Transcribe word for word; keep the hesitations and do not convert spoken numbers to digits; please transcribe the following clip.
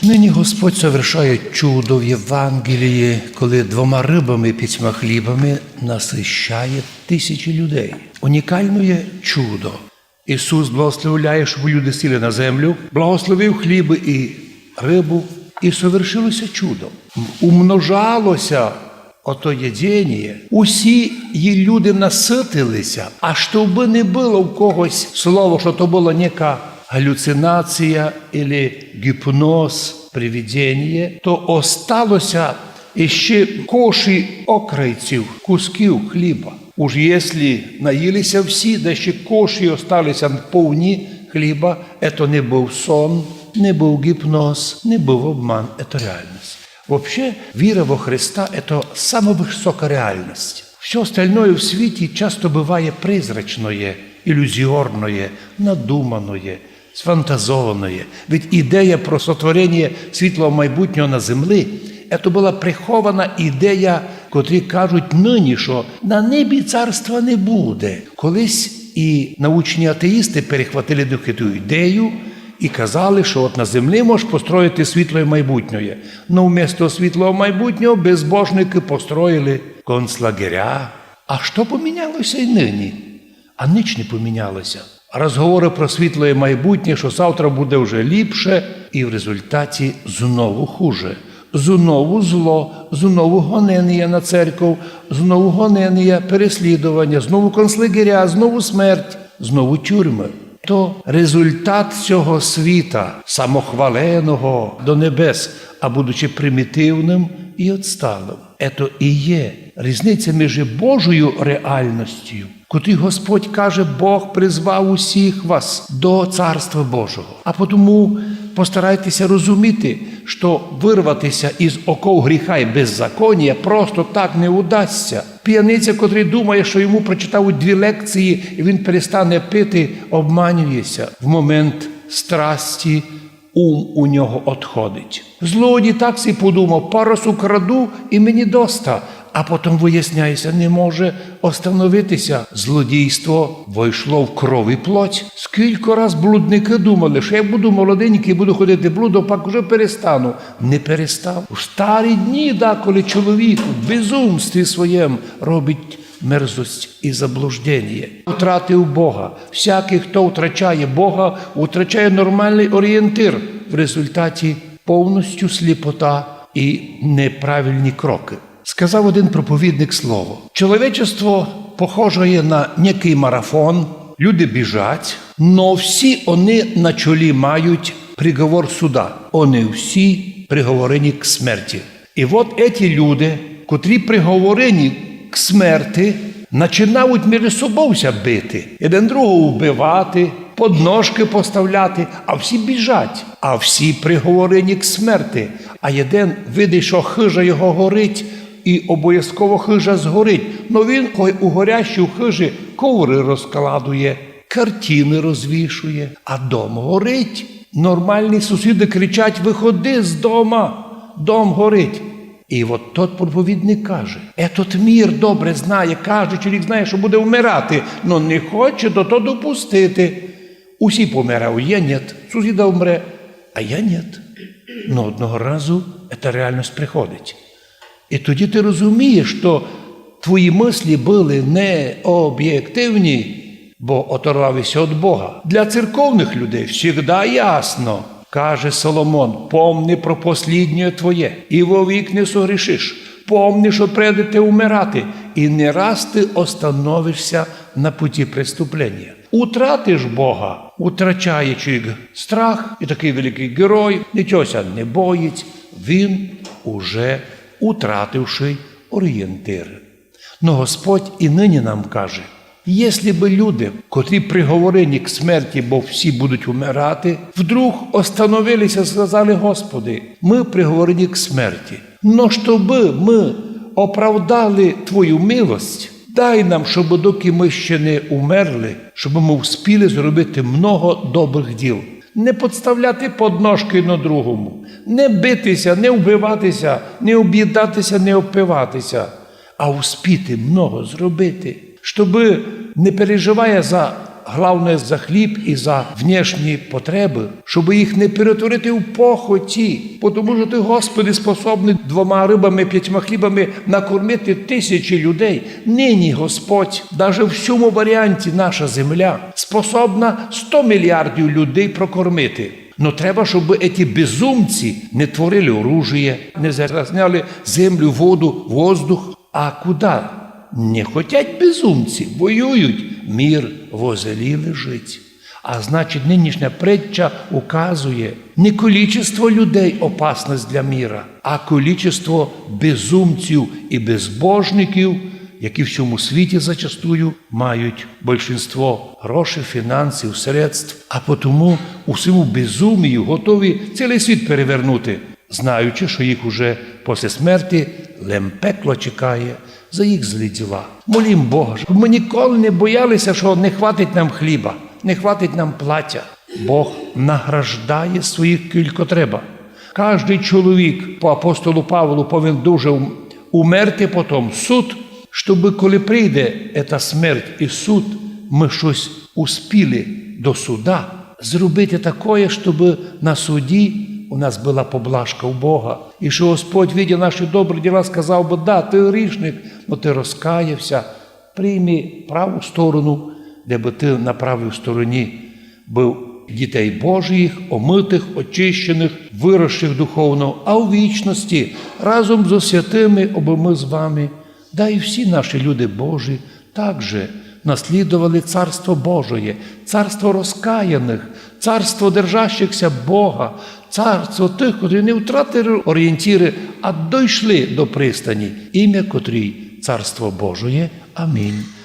Нині Господь совершає чудо в Євангелії, коли двома рыбами і пятьма хлібами насыщає тисячі людей. Унікалне чудо. Ісус благословляє, щоб люди сіли на землю, благословив хлібы і рыбу, і совершилося чудо. Умножалося ото єденіє. Усі ї люди насытилися, а щоб не было в когось слово, що то была нека галюцинація или гіпноз, привиденіє, то осталося іщи коші окрайців, кусків хліба. Уж єсли наїлися всі, да ще коші осталися повні хліба, ето не быв сон, не быв гіпноз, не быв обман, ето реальность. Вообще, віра во Христа — ето сама высока реальность. Всьо остальное в світі часто быває призрачноє, ілюзіорноє, надуманоє, сфантазованоє. Ведь ідея про сотворення світлого майбутнього на землі, ето была прихована ідея, котрі кажуть нині, що на небі царства не буде. Колись і научні атеїсты перехватили ту ідею і казали, що от на землі можеш построїти світлоє майбутнє. Но вместо світлого майбутнього безбожникы построїли концлагеря. А що помінялося й нині? А нич не помінялося. Розговоры про світлоє майбутнє, що завтра буде вже ліпше, і в результаті знову хуже. Знову зло, знову гоненіє на церков, знову гоненіє, переслідованя, знову концлагеря, знову смерть, знову тюрмы. То результат сього світа, самохваленого до небес, а будучи примітивным і отсталым. Ето і є різниця між Божою реальностю, котрій Господь каже: «Бог призвав усіх вас до Царства Божого». А потому постарайтеся розуміти, що вырватися із оков гріха і беззаконія просто так не удасться. Пияниця, котрый думає, що йому прочитають дві лекції і він перестане пити, обманюється. В момент страсті ум у нього одходить. Злодій так си подумав: «Пару раз украду і мені доста». А потім выясняється, не може остановитися. Злодійство войшло в кров і плоть. Скілько раз блудникы думали, що я буду молоденький, буду ходити блудом, пак уже перестану. Не перестав. У старі дні деколи чоловік в безумстві своєм робить мерзость і заблужденіє. Утратив Бога. Всякый, хто втрачає Бога, втрачає нормалный орієнтир. В результаті повністю сліпота і неправильні крокы. Сказав один проповідник слово: «Чоловічество похоже є на некый марафон, люди біжать, но всі они на чолі мають приговор суда. Они всі приговорені к смерті». І от еті люди, котрі приговорені к смерти, начинають між собою ся бити, один другого вбивати, подножкы поставляти, а всі біжать, а всі приговорені к смерти. А єден видить, що хыжа його горить, і обовязково хыжа згорить. Но він хой у горящій хыжі ковры розкладує, картины розвішує, а дом горить. Нормалні сусіды кричать: «Выходи з дома, дом горить!» І от тот проповідник каже: «Етот мір добре знає, каждый чоловік знає, што буде вмирати, но не хоче до того допустити. Усі помирають, я нєт, сусіда вмре, а я нєт». Но одного разу ета реальность приходить. І тоді ты розумієш, што твої мыслі были не обєктивні, бо оторвав ся од Бога. Для церковных людей всегда ясно, каже Соломон: «Помни про посліднє твоє, і вовік не согрішиш. Помни, што прийде ти умирати, і не раз ты остановишся на путі преступлення». Утратиш Бога, утрачає чоловік страх, і такый великый герой, нічого ся не боїть, він уже утративший орієнтир. Но Господь і нині нам каже: єсли бы люди, котрі приговорені к смерті, бо всі будуть умирати, вдруг остановили ся, сказали: «Господи, мы приговорені к смерті, но щобы мы оправдали Твою милость, дай нам, щобы, доки мы ще не умерли, щобы мы вспіли зробити много добрых діл». Не подставляти подножкы єдно другому, не бити ся, не вбивати ся, не обїдати ся, не опивати ся, а успіти много зробити, щобы, не переживая за главне за хліб і за внешні потребы, щоб їх не перетворити в похоті, тому що ти, Господи, способний двома рыбами, пятьма хлібами накормити тисячі людей. Нині Господь, даже в цьому варіанті наша земля способна сто мільярдів людей прокормити. Но треба, щоб ці безумці не творили оружіє, не загрязняли землю, воду, воздух. А куда? Не хотять безумці, воюють. Мир во зелі лежить. А значить, нынішня притча указує, не количество людей опасность для мира, а количество безумців і безбожників, які в цьому світі зачастую мають большинство грошей, фінансів, средств, а потому у своєму безумію готові цілий світ перевернути, знаючи, що їх уже після смерти лем пекло чекає за їх злі діла. Молім Бога, щоб ми ніколи не боялися, що не хватить нам хліба, не хватить нам плаття. Бог награждає своїх, кілько треба. Каждый чоловік, по апостолу Павлу, повинен дуже ум-, умерти, потом суд, щоб, коли прийде ета смерть і суд, ми щось успіли до суда зробити такоє, щоб на суді у нас была поблажка у Бога. І що Господь, видя наші добрі діла, сказав бы: «Да, ти грішник, но ти розкаявся, прийми праву сторону, де бы ти на правій стороні быв дітей Божих, омытых, очищеных, выросших духовно, а у вічности разом зо святыми, обы мы з вами, да і всі наші люди Божі, также наслідовали Царство Божоє, царство розкаяных, царство держащихся Бога, царство тых, котрі не втратили орієнтиры, а дойшли до пристані, імя котрій Царство Божоє. Амінь».